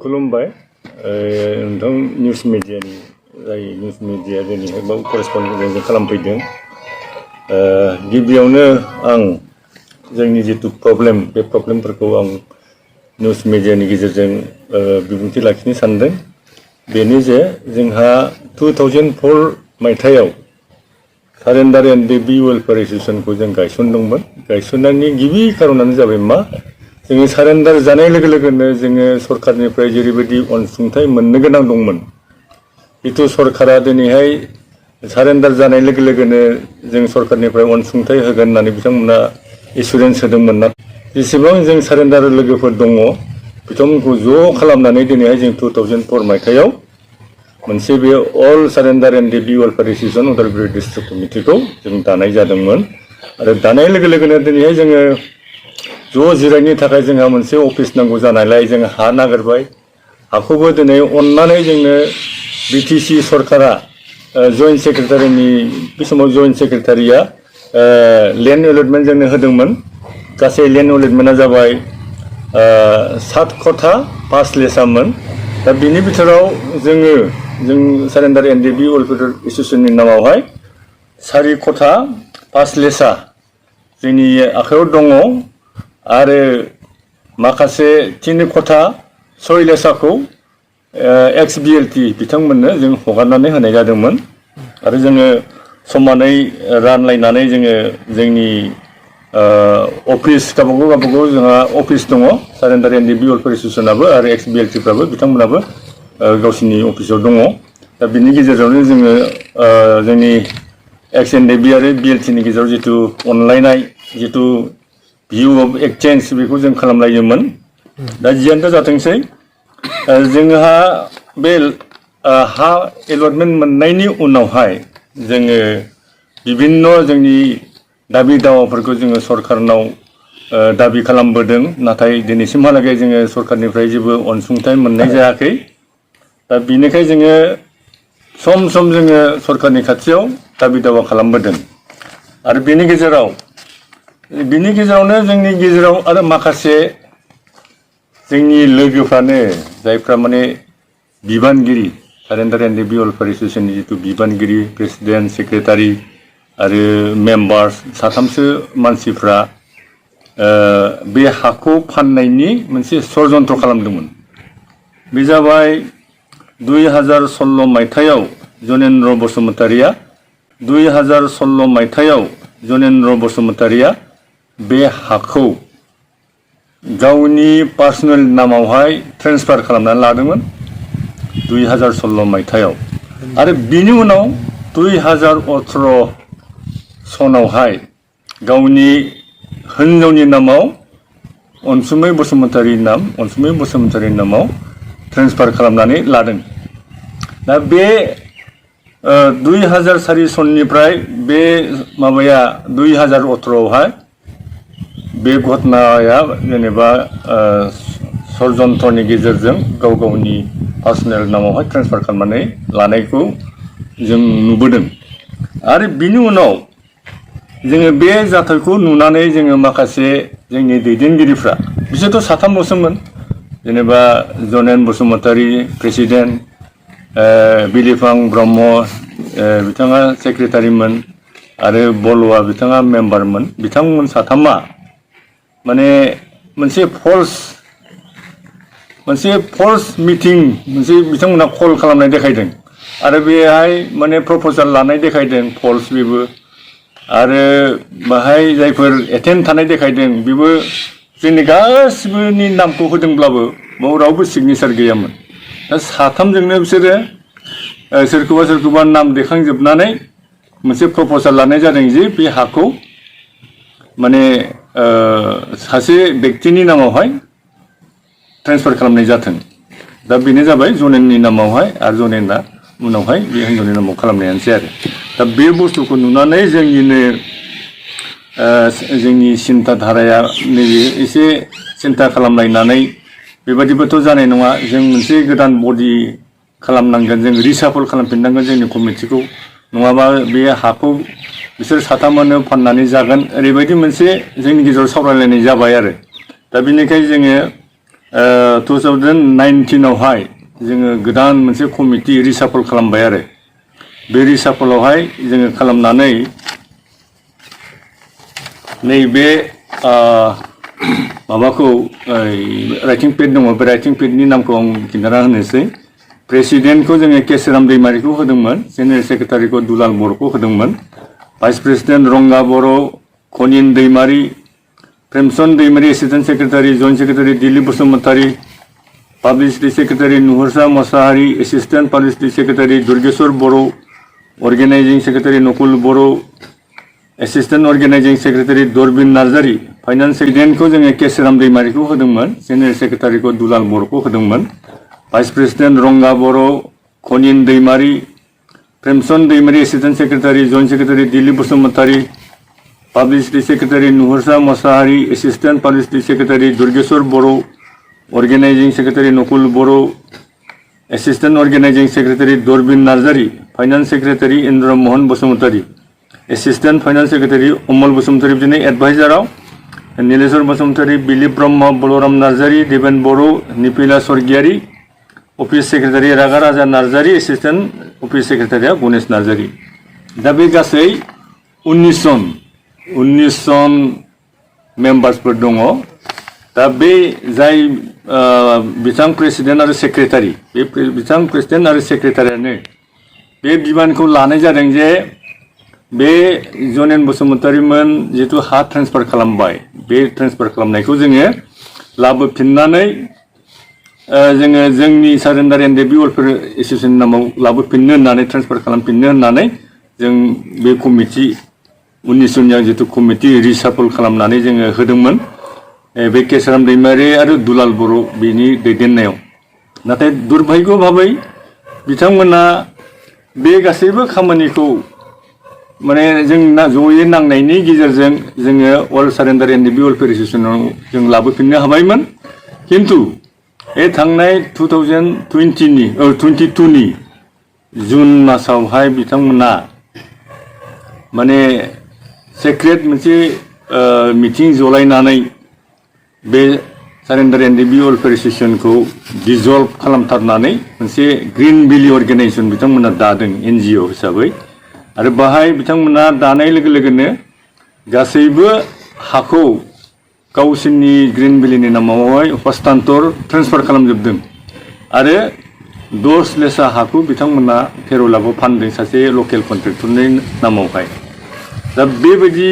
खुलुमबाय नोंथां निउस मिडियानि जाय निउस मिडिया जोंनिहाय बाव करेसपन्डेन्ट जों खालामफैदों गिबियावनो आं जोंनि जितु प्रब्लेम बे प्रब्लेमफोरखौ आं निउस मिडियानि गेजेरजों बिबुंथि लाखिनो सानदों बेनो जे जोंहा 2004 मायथाइयाव सारेन्डार एनडीएबी वेलफेयार एसोसिएशनखौ जों गायसनदोंमोन गायसननायनि गिबि खारनानो जाबाय मा जोङो सारेन्डार जानाय लोगो लोगोनो जोङो सरकारनिफ्राय जेरैबायदि अनसुंथाइ मोननो गोनां दंमोन जितु सरकारा दिनैहाय सारेन्डार जानाय लोगो लोगोनो जों सरकारनिफ्राय अनसुंथाइ होगोन होननानै बिथांमोना एसुरेन्स होदोंमोन ना जेसेबां जों सारेन्डार लोगोफोर दङ बिथांमोनखौ ज' खालामनानै दिनैहाय जों 2004 मायथाइयाव मोनसे बे all surrender NDAB welfare association Udalguri district कमिटिखौ जों दानाय जादोंमोन आरो दानाय लोगो लोगोनो दिनैहाय जोङो ज' जिरायनो थाखाय जोंहा मोनसे अफिस नांगौ जानायलाय जों हा नागिरबाय हाखौबो दिनै अननानै जोंनो बिटिसि सरकारा जइन्ट सेक्रेटारिनि बे समाव जइन्ट सेक्रेटारिया लेन्ड एलटमेन्ट जोंनो होदोंमोन गासै लेन्ड एलटमेन्टआ जाबाय 7 खथा 5 लेसामोन दा बिनि बिथोराव जों सारेन्डार एनडीएबी वेलफेयार एसोसिएशननि नामावहाय 4 खथा 5 लेसा जोंनि आखायाव दङ आरो माखासे 3 खथा 6 लेसाखौ एक्स-बिएलटि बिथांमोननो जों हगारनानै होनाय जादोंमोन आरो जोङो समानै रानलायनानै जोङो जोंनि अफिस गावबागाव जोंहा अफिस दङ सारेन्डार एनडीएबी वेलफेयार एसोसिएशनाबो आरो एक्स-बिएलटिफ्राबो बिथांमोनाबो गावसिनि अफिसाव दङ दा बिनि गेजेरावनो जोङो जोंनि एक्स-एनडीएबी आरो बिएलटिनि गेजेराव जितु अनलायनाय जितु भिउ अफ एक्सचेन्ज बेखौ जों खालामलायोमोन दा जियानो जाथोंसै जोंहा बे हा एलटमेन्ट मोननायनि उनावहाय जोङो बिभिन्न जोंनि दाबि दावाफोरखौ जोङो सरकारनाव दाबि खालामबोदों नाथाय दिनैसिमहालागै जोङो सरकारनिफ्राय जेबो अनसुंथाइ मोननाय जायाखै दा बिनिखाय जोङो सम सम जोङो सरकारनि खाथियाव दाबि दावा खालामबोदों आरो बिनि गेजेरावनो जोंनि गेजेराव आरो माखासे जोंनि लोगोफ्रानो जायफ्रा माने बिबानगिरि सारेन्डार एनडीएबी वेलफेयार एसोसिएशननि जितु बिबानगिरि प्रेसिडेन्ट सेक्रेटारि आरो मेम्बार्स साथामसो मानसिफ्रा बे हाखौ फाननायनि मोनसे षड़यन्त्र खालामदोंमोन बे जाबाय 2016 मायथाइयाव जनेन्द्र बसुमतारिया 2016 मायथाइयाव जनेन्द्र बसुमतारिया बे हाखौ गावनि पार्सनेल नामावहाय ट्रेन्सफार खालामनानै लादोंमोन 2016 मायथाइयाव आरो बिनि उनाव 2018 सनावहाय गावनि हिन्जावनि नामाव अनसुमै बसुमतारिनि नामाव ट्रेन्सफार खालामनानै लादों दा बे 2004 सननिफ्राय बे माबाया 2018आवहाय बे घटनाया जेनेबा षड़यन्त्रनि गेजेरजों गावनि पार्सनेल नामावहाय ट्रेन्सफार खालामनानै लानायखौ जों नुबोदों आरो बिनि उनाव जोङो बे जाथायखौ नुनानै जोङो माखासे जोंनि दैदेनगिरिफ्रा बिसोरथ' साथामल'सोमोन जेनेबा जनेन बसुमतारि प्रेसिडेन्ट बिलिफां ब्रह्म बिथाङा सेक्रेटारिमोन आरो बलुआ बिथाङा मेम्बारमोन बिथांमोन साथामा माने मोनसे फल्स मिटिं मोनसे बिथांमोना कल खालामनाय देखायदों आरो बेहाय माने प्रप'जाल लानाय देखायदों फल्स बेबो आरो बाहाय जायफोर एटेन्ड थानाय देखायदों बेबो जोंनि गासिबोनि नामखौ होदोंब्लाबो बाव रावबो सिगनेचार गैयामोन दा साथामजोंनो बिसोरो सोरखौबा नाम देखांजोबनानै मोनसे प्रप'जाल लानाय जादों जे बे हाखौ माने सासे व्यक्तिनि नामावहाय ट्रेन्सफार खालामनाय जाथों दा बेनो जाबाय जनेननि नामावहाय आरो जनेना उनावहाय बे हिन्जावनि नामाव खालामनायानोसै आरो दा बे बुस्थुखौ नुनानै जोंनि सिन्था धाराया नैबे एसे सिन्था खालामलायनानै बेबादिबोथ' जानाय नङा जों मोनसे गोदान बडि खालामनांगोन जों रिसाफल खालामफिननांगोन जोंनि कमिटिखौ नङाबा बे हाखौ बिसोर साथामानो फाननानै जागोन ओरैबायदि मोनसे जोंनि गेजेराव सावरायलायनाय जाबाय आरो दा बेनिखायनो जोङो 2019 आवहाय जोङो गोदान मोनसे कमिटि रिसाफल खालामबाय आरो बे रिसाफलावहाय जोङो खालामनानै नैबे माबाखौ राइटिं पेड दङ बे राइटिं पेडनि नामखौ आं खिन्थाना होनोसै प्रेसिडेन्टखौ जोङो केसोराम दैमारिखौ होदोंमोन जेनेरेल सेक्रेटारिखौ दुलाल बर'खौ होदोंमोन vice president Ranga Boro' Khanin Daimary Premchand Daimary assistant secretary joint secretary Dilip Basumatary publicity secretary Nuharsa Mushahary assistant publicity secretary Durgeswar Boro' organising secretary Nakul Boro' assistant organising secretary Darbin Narzary finance प्रेसिडेन्टखौ जोङो केसोराम दैमारिखौ होदोंमोन जेनेरेल सेक्रेटारिखौ दुलाल बर'खौ होदोंमोन vice president Ranga Boro' Khanin Daimary Premchand Daimary assistant secretary joint secretary Dilip Basumatary publicity secretary Nuharsa Mushahary assistant publicity secretary Durgeswar Boro' organising secretary Nakul Boro' assistant organising secretary Darbin Narzary finance secretary Indra Mohan Basumatary assistant finance secretary Amal Basumatary बिदिनो एडभाइजाराव Nileswar Basumatary Dilip Brahma Balaram Narzary Deben Boro' Nipila Swargiary office secretary Raga Raja Narzary assistant office सेक्रेटारिया गणेश नार्जारि दा बे गासै 19 जन मेम्बार्सफोर दङ दा बे जाय बिथां प्रेसिडेन्ट आरो सेक्रेटारि बे बिथां प्रेसिडेन्ट आरो सेक्रेटारियानो बे बिबानखौ लानाय जादों जे बे जनेन बसुमतारीमोन जिहेतु हा ट्रेन्सफार खालामबाय बे ट्रेन्सफार खालामनायखौ जोङो लाबोफिननानै जोङो जोंनि सारेन्डार एनडिएफबि वेलफेयार एस'सिएशन नामाव लाबोफिननो होननानै ट्रेन्सफार खालामफिननो होननानै जों बे कमिटि 19 जनिया जितु कमिटि रिसाफल खालामनानै जोङो होदोंमोन बे केसोराम दैमारि आरो दुलाल बर' बिनि दैदेननायाव नाथाय दुर्भाग्य भाबै बिथांमोना बे गासैबो खामानिखौ माने जों जयै नांनायनि गेजेरजों जोङो अल सारेन्डार एनडिएफबि वेलफेयार एस'सिएशनाव जों लाबोफिननो हाबायमोन खिन्थु बे थांनाय 2022 नि जुन मासावहाय बिथांमोना माने सेक्रेट मोनसे मिटिं जलायनानै बे सारेन्डार एनडिएफबि वेलफेयार एस'सिएशनखौ डिजल्भ खालामथारनानै मोनसे ग्रिन भेलि अर्गेनाइजेसन बिथांमोना दादों एनजिअ हिसाबै आरो बाहाय बिथांमोना दानाय लोगो लोगोनो गासैबो हाखौ गावसोरनि ग्रिन भेलिनि नामावहाय हस्तान्तर ट्रेन्सफार खालामजोबदों आरो 10 लेसा हाखौ बिथांमोना 13 लाखआव फानदों सासे लकेल कन्ट्रेक्टरनि नामावहाय दा बेबायदि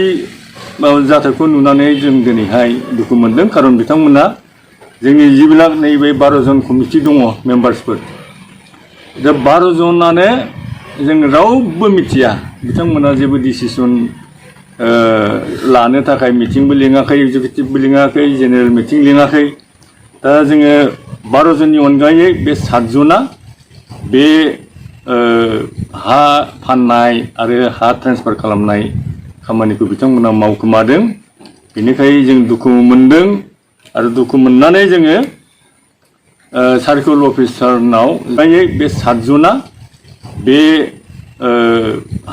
जाथायखौ नुनानै जों दिनैहाय दुखु मोनदों खारन बिथांमोना जोंनि जिबिलाक नैबे 12 जन कमिटि दङ मेम्बार्सफोर दा 12 जनानो जों रावबो मिथिया बिथांमोना जेबो डिसिसन लानो थाखाय मिटिंबो लिङाखै एक्जिकिउटिभबो लिङाखै जेनेरेल मिटिं लिङाखै दा जोङो 12 जननि अनगायै बे 7 जना बे हा फाननाय आरो हा ट्रेन्सफार खालामनाय खामानिखौ बिथांमोना मावखोमादों बेनिखायनो जों दुखु मोनदों आरो दुखु मोननानै जोङो सार्कल अफिसारनाव बे 7 जना बे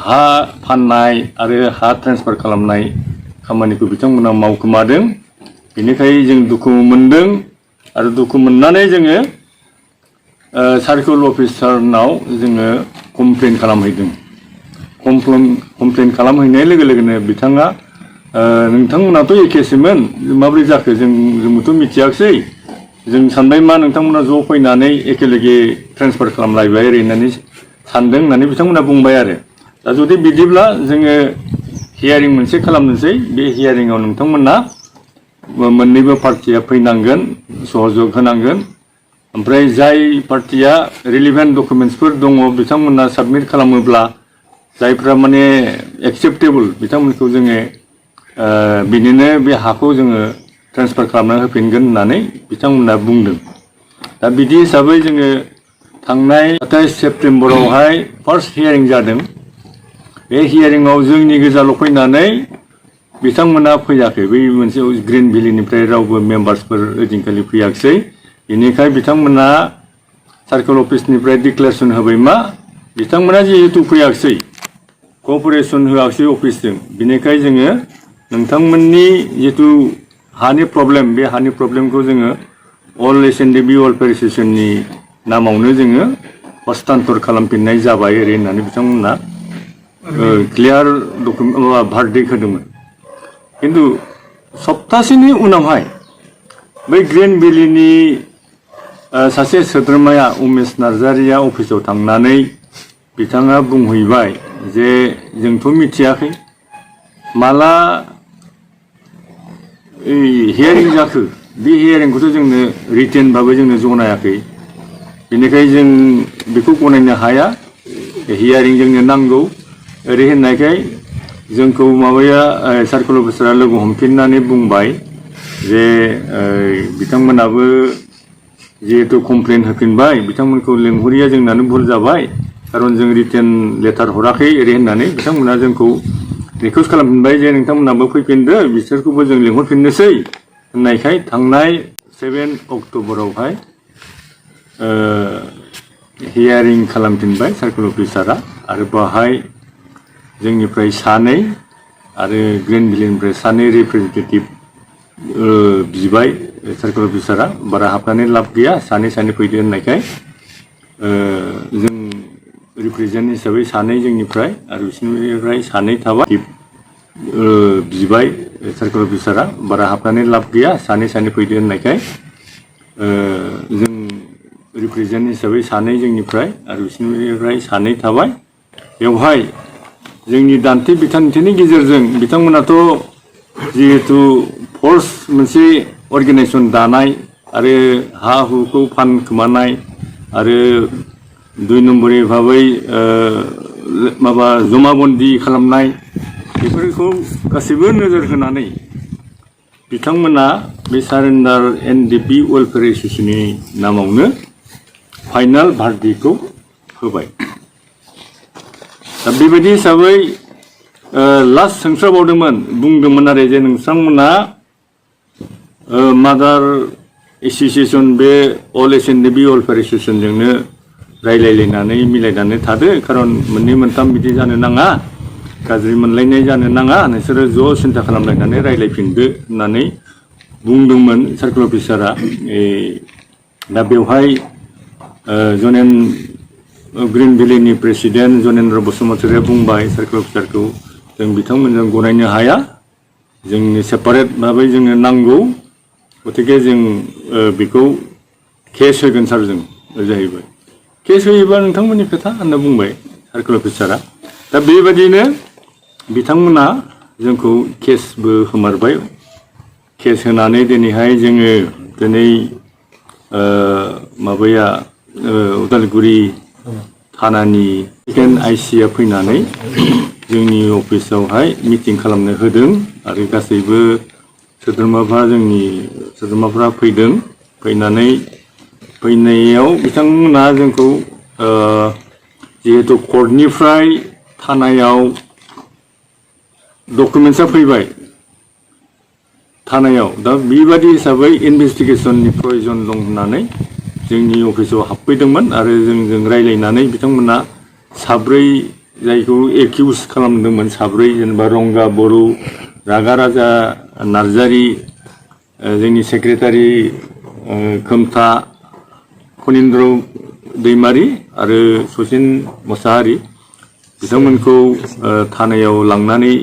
हा फाननाय आरो हा ट्रेन्सफार खालामनाय खामानिखौ बिथांमोना मावखोमादों बेनिखायनो जों दुखु मोनदों आरो दुखु मोननानै जोङो सार्कल अफिसारनाव जोङो कमप्लेन खालामहैदों कमप्लेन खालामहैनाय लोगो लोगोनो बिथाङा नोंथांमोनाथ' एखेसोमोन माबोरै जाखो जोंबोथ' मिथियाखिसै जों सानबाय मा नोंथांमोना ज' फैनानै एखेलगे ट्रेन्सफार खालामलायबाय ओरै होननानै सानदों होननानै बिथांमोना बुंबाय आरो दा जुदि बिदिब्ला जोङो हियारिं मोनसे खालामनोसै बे हियारिंआव नोंथांमोना मोननैबो पार्टिया फैनांगोन सहयोग होनांगोन ओमफ्राय जाय पार्टिया रिलिभेन्ट डकुमेन्ट्सफोर दङ बिथांमोना साबमिट खालामोब्ला जायफ्रा माने एक्सेप्टेबल बिथांमोनखौ जोङो बिनिनो बे हाखौ जोङो ट्रेन्सफार खालामना होफिनगोन होननानै बिथांमोना बुंदों दा बिदि हिसाबै जोङो थांनाय 27 सेप्तेम्बरावहाय फार्स्ट हियारिं जादों बे हियारिंआव जोंनि गोजाल' फैनानै बिथांमोना फैयाखै बै मोनसे ग्रिन भेलिनिफ्राय रावबो मेम्बार्सफोर ओइदिनखालि फैयाखिसै बेनिखाय बिथांमोना सार्कल अफिसनिफ्राय डिक्लेरेसन होबाय मा बिथांमोना जिहेतु फैयाखिसै कअपारेसन होआखिसै अफिसजों बेनिखाय जोङो नोंथांमोननि जिहेतु हानि प्रब्लेम बे हानि प्रब्लेमखौ जोङो अल एस'सनि वेलफेयार एस'सिएशननि नामावनो जोङो हस्तान्तर खालामफिननाय जाबाय ओरै होननानै बिथांमोना क्लियार डकुमेन्ट भारदिक होदोंमोन। खिन्थु सप्तासेनि उनावहाय बै ग्रीन भेलिनि सासे सोद्रोमाया उमेश नार्जारिया अफिसाव थांनानै बिथाङा बुंहैबाय जे जोंथ' मिथियाखै माला हियारिं जाखो, बे हियारिंखौथ' जोंनो रिटेनबाबो जोंनो जनायाखै, बेनिखाय जों बेखौ गनायनो हाया, हियारिं जोंनो नांगौ ओरै होननायखाय जोंखौ माबाया सार्कोल अफिसारा लोगो हमफिननानै बुंबाय जे बिथांमोनाबो जिहेतु कमप्लेन होफिनबाय, बिथांमोनखौ लेंहरिया जोंनानो भुल जाबाय, खारन जों रिटेन लेटार हराखै ओरै होननानै बिथांमोना जोंखौ रिकुवेस्ट खालामफिनबाय जे नोंथांमोनाबो फैफिनदो, बिसोरखौबो जों लेंहरफिननोसै होननायखाय थांनाय 7 अक्ट'बरावहाय हियारिं खालामफिनबाय सार्कोल अफिसारा आरो बाहाय जोंनिफ्राय सानै आरो ग्रीन भेलिनिफ्राय सानै रिप्रेजेन्टेटिभ बिबाय सार्कोल अफिसारा, बारा हाबनानै लाब गैया, सानै फैदो होननायखाय जों रिप्रेजेन्ट हिसाबै सानै जोंनिफ्राय आरो बिसोरनिफ्राय सानै थाबाय बिबाय सार्कोल अफिसारा, बारा हाबनानै लाब गैया, सानै फैदो होननायखाय जों रिप्रेजेन्ट हिसाबै सानै जोंनिफ्राय आरो बिसोरनिफ्राय सानै थाबाय। बेवहाय जोंनि दान्थे बिथान्थिनि गेजेरजों बिथांमोनाथ' जिहेतु फर्स मोनसे अर्गेनाइजेसन दानाय आरो हा हुखौ फानखोमानाय आरो 2 नम्बरनि भाबै माबा जमाबन्दी खालामनाय, बेफोरखौ गासैबो नोजोर होनानै बिथांमोना बे सारेन्डार एनडिएफबि वेलफेयार एस'सिएशननि नामावनो फाइनाल भारदिखौ होबाय। दा बेबायदि हिसाबै लास्ट सोंस्राबावदोंमोन, बुंदोंमोन आरो जे नोंथांमोना मादार एस'सिएशन बे अल एस'सनि वेलफेयार एस'सिएशनजोंनो रायलायलायनानै मिलायनानै थादो, खारन मोननै मोनथाम बिदि जानो नाङा, गाज्रि मोनलायनाय जानो नाङा, नोंसोरो ज' सिन्था खालामलायनानै रायलायफिनदो होननानै बुंदोंमोन सार्कोल अफिसारा। दा बेवहाय जनेन ग्रीन भेलिनि प्रेसिडेन्ट जनेन्द्र बसुमतारिया बुंबाय सार्कोल अफिसारखौ, जों बिथांमोनजों गनायनो हाया, जोंनि सेपारेट भाबै जोंनो नांगौ, गतिके जों बेखौ केस होगोन सारजों जाहैबाय। केस होयोबा नोंथांमोननि खोथा होनना बुंबाय सार्कोल अफिसारा। दा बेबायदिनो बिथांमोना जोंखौ केसबो होमारबाय। केस होनानै दिनैहाय जोङो दिनै माबाया उदालगुरि थानानि सेकेन्ड आइसिआ फैनानै जोंनि अफिसावहाय मिटिं खालामनो होदों आरो गासैबो सोद्रोमाफ्रा फैदों। फैनायाव बिथांमोना जोंखौ जिहेतु कर्टनिफ्राय थानायाव डकुमेन्टसा फैबाय थानायाव, दा बेबादि हिसाबै इनभेस्टिगेसननि प्रयजन दं होननानै जोंनि अफिसाव हाबफैदोंमोन आरो जोंजों रायलायनानै बिथांमोना साब्रै जायखौ एक्युज खालामदोंमोन, साब्रै जेनेबा रंगा बर', रागा राजा नार्जारि, जोंनि सेक्रेटारि खोमथा खनिन्द्र दैमारि आरो सचिन मोसाहारि, बिथांमोनखौ थानायाव लांनानै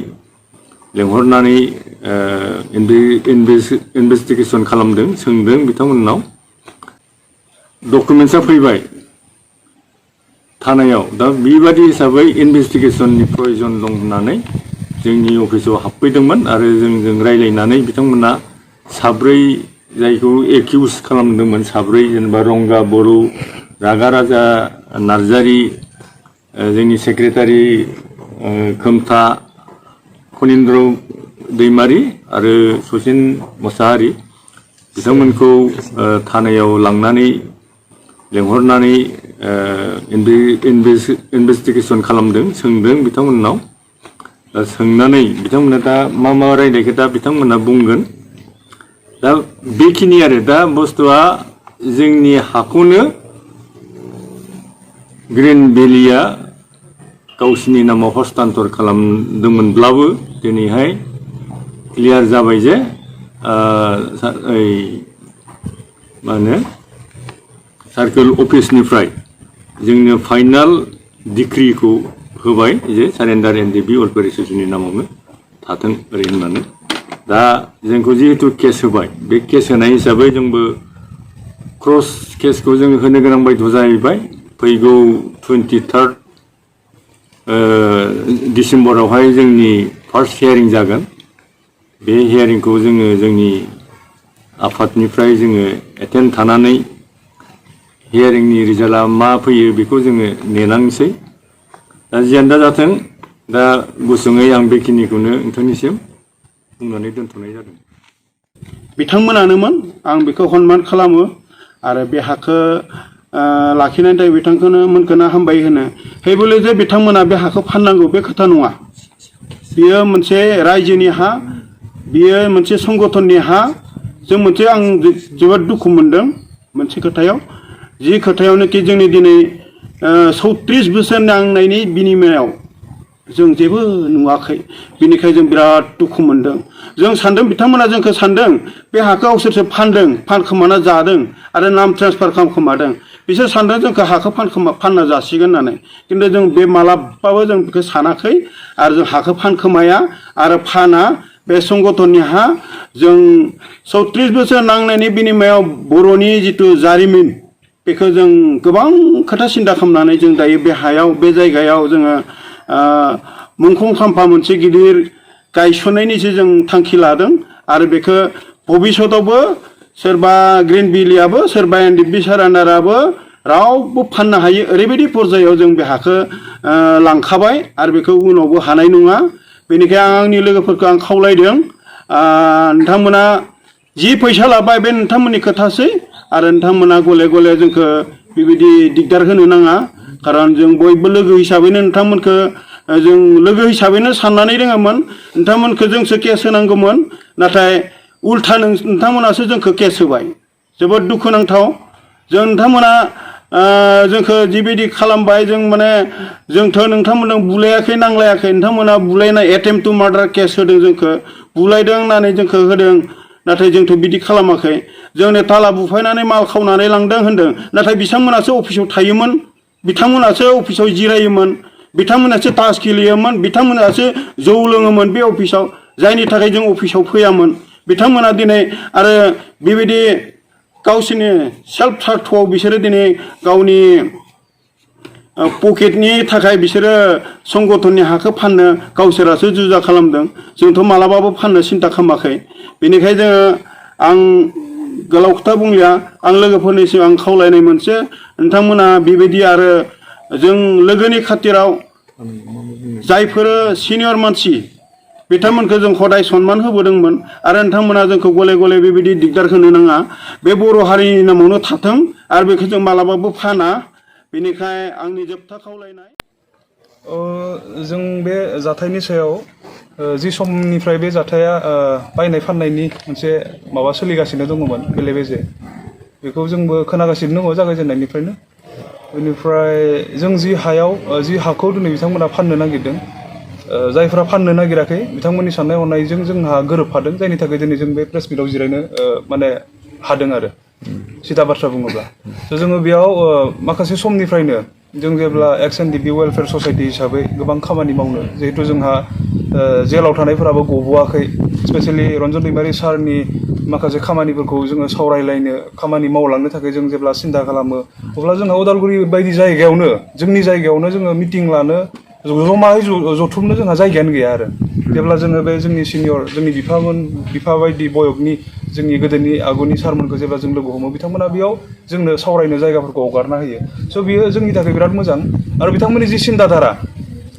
लेंहरनानै इनभेस्टिगेसन खालामदों, सोंदों बिथांमोननाव। डकुमेन्टसा फैबाय थानायाव, दा बेबादि हिसाबै इनभेस्टिगेसननि प्रयजन दं होननानै जोंनि अफिसाव हाबफैदोंमोन आरो जोंजों रायलायनानै बिथांमोना साब्रै जायखौ एक्युज खालामदोंमोन, साब्रै जेनेबा रंगा बर', रागा राजा नार्जारि, जोंनि सेक्रेटारि खोमथा खनिन्द्र दैमारि आरो सचिन मोसाहारि, बिथांमोनखौ थानायाव लांनानै लेंहरनानै इनभेस्टिगेसन खालामदों, सोंदों बिथांमोननाव। सोंनानै बिथांमोना दा मा रायलायखो दा बिथांमोना बुंगोन। दा बेखिनि आरो दा बुस्थुआ जोंनि हाखौनो ग्रीन भेलिया गावसिनि नामाव हस्तान्तर खालामदोंमोनब्लाबो दिनैहाय क्लियार जाबाय जे मा होनो सार्कोल अफिसनिफ्राय जोंनो फाइनाल डिक्रिखौ होबाय जे सारेन्डार एनडिएफबि वेलफेयार एस'सिएशननि नामावनो थाथों ओरै होननानै दा जोंखौ जिहेतु केस होबाय बे केस होनाय हिसाबै जोंबो क्रस केसखौ जों होनो गोनां बायध' जाहैबाय फैगौ 23 डिसेम्बरावहाय जोंनि फार्स्ट हियारिं जागोन बे हियारिंखौ जोङो जोंनि आफादनिफ्राय जोङो एटेन्ड थानानै हियारिंनि रिजाल्टआ मा फैयो बेखौ जोङो नेनांसै दा जियानो जाथों दा गुसुङै आं बेखिनिखौनो नोंथांनिसिम बुंनानै दोनथ'नाय जादों बिथांमोनानोमोन आं बेखौ सनमान खालामो आरो बे हाखौ लाखिनायनि थाखाय बिथांखौनो मोनखोना हामबाय होनो हे बोले जे बिथांमोना बे हाखौ फाननांगौ बे खोथा नङा बियो मोनसे रायजोनि हा बियो मोनसे संगठननि हा जों मोनसे आं जोबोद दुखु मोनदों मोनसे खोथायाव जि खोथायावनोखि जोंनि दिनै 34 बोसोर नांनायनि बिनिमयाव जों जेबो नुवाखै बिनिखाय जों बिराद दुखु मोनदों जों सानदों बिथांमोना जोंखौ सानदों बे हाखौ गावसोरसो फानखोमाना जादों आरो नाम ट्रेन्सफार खालामखोमादों बिसोर सानदों जोंखौ हाखौ फानना जासिगोन होननानै किन्तु जों बे मालाबाबो जों बेखौ सानाखै आरो जों हाखौ फानखोमाया आरो फाना बे संगठननि हा जों 34 बोसोर नांनायनि बिनिमयाव बर'नि जिथु जारिमिन बेखौ जों गोबां खोथा सिन्था खालामनानै जों दायो बे हायाव बे जायगायाव जोङो मुंख्लं खाम्फा मोनसे गिदिर गायसननायनिसो जों थांखि लादों आरो बेखौ भबिष्यतावबो सोरबा ग्रिन भेलियाबो सोरबा एनडिएफबि सारेन्डाराबो रावबो फाननो हायो ओरैबायदि पर्यायाव जों बे हाखौ लांखाबाय आरो बेखौ उनावबो हानाय नङा बेनिखायनो आं आंनि लोगोफोरखौ आं खावलायदों नोंथांमोना जि फैसा लाबाय बे नोंथांमोननि खोथासै आरो नोंथांमोना गले गले जोंखौ बेबायदि दिगदार होनो नाङा खारन जों बयबो लोगो हिसाबैनो नोंथांमोनखौ जों लोगो हिसाबैनो साननानै दोङोमोन नोंथांमोनखौ जोंसो केस होनांगौमोन नाथाय उल्था नोंथांमोनासो जोंखौ केस होबाय जोबोद दुखुनांथाव जों नोंथांमोना जोंखौ जिबायदि खालामबाय जों माने जोंथ' नोंथांमोनजों बुलायाखै नांलायाखै नोंथांमोना बुलायनाय एटेम्प टु मार्डार केस होदों जोंखौ बुलायदों होननानै जोंखौ होदों नाथाय जोंथ' बिदि खालामाखै जोंनो ताला बुफायनानै माल खावनानै लांदों होनदों नाथाय बिथांमोनासो अफिसाव थायोमोन बिथांमोनासो अफिसाव जिरायोमोन बिथांमोनासो तास गेलेयोमोन बिथांमोनासो जौ लोङोमोन बे अफिसाव जायनि थाखाय जों अफिसाव फैयामोन बिथांमोना दिनै आरो बेबायदि गावसोरनि सेल्फ सार्थआव बिसोरो दिनै गावनि पकेटनि थाखाय बिसोरो संगठननि हाखौ फाननो गावसोरासो जुजा खालामदों जोंथ' मालाबाबो फाननो सिन्था खालामाखै बेनिखायनो जोङो आं गोलाव खोथा बुंलिया आं लोगोफोरनिसिम आं खावलायनाय मोनसे नोंथांमोना बेबायदि आरो जों लोगोनि खाथिराव जायफोर सिनियर मानसि बिथांमोनखौ जों हदाय सनमान होबोदोंमोन आरो नोंथांमोना जोंखौ गले गले बेबायदि दिगदार होनो नाङा बे बर' हारिनि नामावनो थाथों आरो बेखौ जों मालाबाबो फाना बेनिखाय आंनि जोबथा खावलायनाय जों बे जाथायनि सायाव जि समनिफ्राय बे जाथाया बायनाय फाननायनि मोनसे माबा सोलिगासिनो दङमोन बेले बेजे बेखौ जोंबो खोनागासिनो दङ जागायजेननायनिफ्रायनो बेनिफ्राय जों जि हाखौ दिनै बिथांमोना फाननो नागिरदों जायफ्रा फाननो नागिराखै बिथांमोननि साननाय हनायजों जोंहा गोरोबफादों जायनि थाखाय दिनै जों बे प्रेस मिटआव जिरायनो माने हादों आरो सिदा बाथ्रा बुङोब्ला जोङो बेयाव माखासे समनिफ्रायनो जों जेब्ला एनडीएफबी वेलफेयार ससाइटि हिसाबै गोबां खामानि मावनो जिहेतु जोंहा जेलाव थानायफोराबो गबोआखै स्पेसियेलि रन्जन दैमारि सारनि माखासे खामानिफोरखौ जोङो सावरायलायनो खामानि मावलांनो थाखाय जों जेब्ला सिन्था खालामो अब्ला जोंहा उदालगुरि बायदि जायगायावनो जोंनि जायगायावनो जोङो मिटिं लानो जमायै जथुमनो जोंहा जायगायानो गैया आरो जेब्ला जोङो बे जोंनि सिनियर जोंनि बिफा बायदि बयगनि जोंनि गोदोनि आगुनि सारमोनखौ जेब्ला जों लोगो हमो बिथांमोना बेयाव जोंनो सावरायनो जायगाफोरखौ हगारना होयो स' बियो जोंनि थाखाय बिराद मोजां आरो बिथांमोननि जि सिन्ताधारा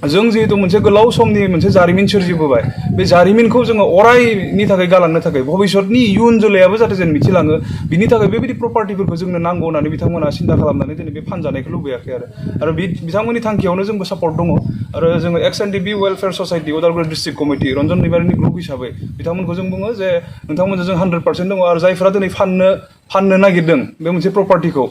जों जिहेतु मोनसे गोलाव समनि मोनसे जारिमिन सोरजिबोबाय बे जारिमिनखौ जोङो अरायनि थाखाय गालांनो थाखाय भबिष्यतनि इयुन जोलैयाबो जाहाथे जों मिथिलाङो बिनि थाखाय बेबायदि प्रपार्टिफोरखौ जोंनो नांगौ होननानै बिथांमोना सिन्था खालामनानै दिनै बे फानजानायखौ लुबैयाखै आरो बिथांमोननि थांखियावनो जोंबो सापर्ट दङ आरो जोङो NDFB welfare society Udalguri district committee Ranjan दैमारिनि ग्रुप हिसाबै बिथांमोनखौ जों बुङो जे नोंथांमोनजों जों 100% दङ आरो जायफोरा दिनै फाननो नागिरदों बे मोनसे प्रपार्टिखौ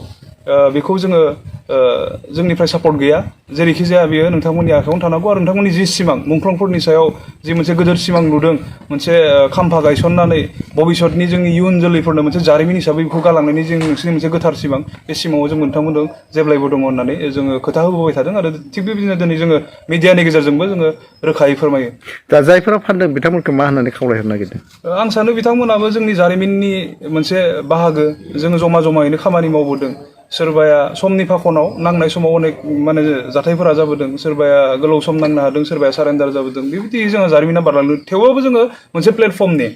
बेखौ जोङो जोंनिफ्राय सापर्ट गैया जेरैखि जाया बेयो नोंथांमोननि आखायावनो थानांगौ आरो नोंथांमोननि जि सिमां मुंख्लंफोरनि सायाव जि मोनसे गोदोर सिमां नुदों मोनसे खाम्फा गायसननानै भबिष्यतनि जोंनि इयुन जोलैफोरनो मोनसे जारिमिन हिसाबै बेखौ गालांनायनि जों नोंसोरनि मोनसे गोथार सिमां बे सिमाङाव जों नोंथांमोनजों जेब्लायबो दङ होननानै जोङो खोथा होबोबाय थादों आरो थिग बेबायदिनो दिनै जोङो मिडियानि गेजेरजोंबो जोङो रोखायै फोरमायो दा जायफोरा फानदों बिथांमोनखौ मा होननानै खावलायहरनो नागिरदों आं सानो बिथांमोनाबो जोंनि जारिमिननि मोनसे बाहागो जोङो जमा जमायैनो खामानि मावबोदों सोरबाया समनि फाखनाव नांनाय समाव अनेक माने जाथायफोरा जाबोदों सोरबाया गोलाव सम नांनो हादों सोरबाया सारेन्डार जाबोदों बेबायदि जोङो जारिमिना बारलांदों थेवबाबो जोङो मोनसे प्लेटफर्मनि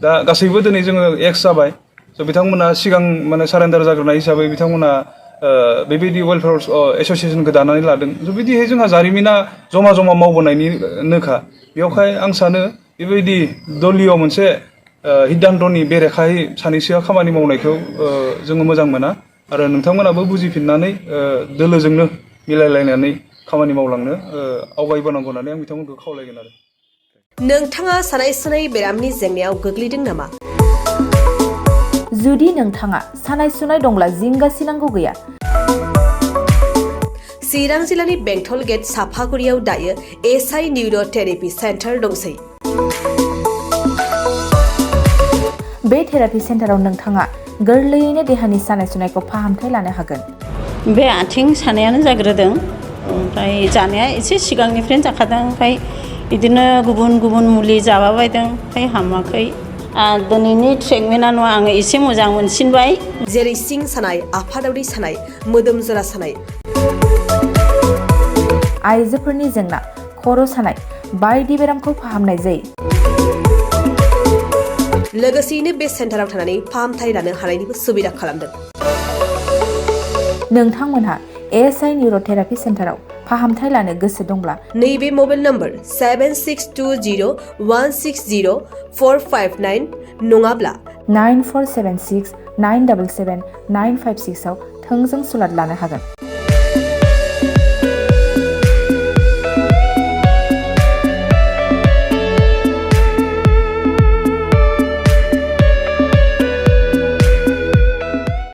दा गासैबो दिनै जोङो एक्स जाबाय स' बिथांमोना सिगां माने सारेन्डार जाग्रोनाय हिसाबै बिथांमोना बेबायदि वेलफेयार एस'सियेसनखौ दानानै लादों स' बिदिहाय जोंहा जारिमिना जमा जमा मावबोनायनिनोखा बेयावहाय आं सानो बेबायदि दलीय मोनसे हिद्दान्तनि बेरेखायै सानैसोआ खामानि मावनायखौ जोङो मोजां मोना आरो नोंथांमोनाबो बुजिफिननानै दोलोजोंनो मिलायलायनानै खामानि मावलांनो आवगायबोनांगौ होननानै आं बिथांमोनखौ खावलायगोन आरो नोंथाङा सानाय सुनाय बेरामनि जेंनायाव गोग्लैदों नामा जुदि नोंथाङा सानाय सुनाय दंब्ला जिंगासिनांगौ गैया चिरां जिल्लानि बेंटल गेट साफागुरियाव दायो एसआइ निउर' थेरापि सेन्टार दंसै बे थेरापि सेन्टाराव नोंथाङा गोरलैयैनो देहानि सानाय सुनायखौ फाहामथाय लानो हागोन बे आथिं सानायानो जाग्रोदों ओमफ्राय जानाया एसे सिगांनिफ्रायनो जाखादों ओमफ्राय बिदिनो गुबुन गुबुन मुलि जाबाबायदों ओमफ्राय हामाखै दिनैनि ट्रिटमेन्टआ आङो एसे मोजां मोनसिनबाय जेरै सिं सानाय आफादावरि सानाय मोदोम जरा सानाय आइजोफोरनि जेंना खर' सानाय बायदि बेरामखौ फाहामनाय जायो लोगोसेयैनो बे सेन्टाराव थानानै फाहामथाय लानो हानायनिबो सुबिदा खालामदों नोंथांमोनहा एसआइ निउर' थेरापि सेन्टाराव फाहामथाय लानो गोसो दंब्ला नैबे मबाइल नम्बर 7620160459 नङाब्ला 9476977956 आव थोंजों सुलाद लानो हागोन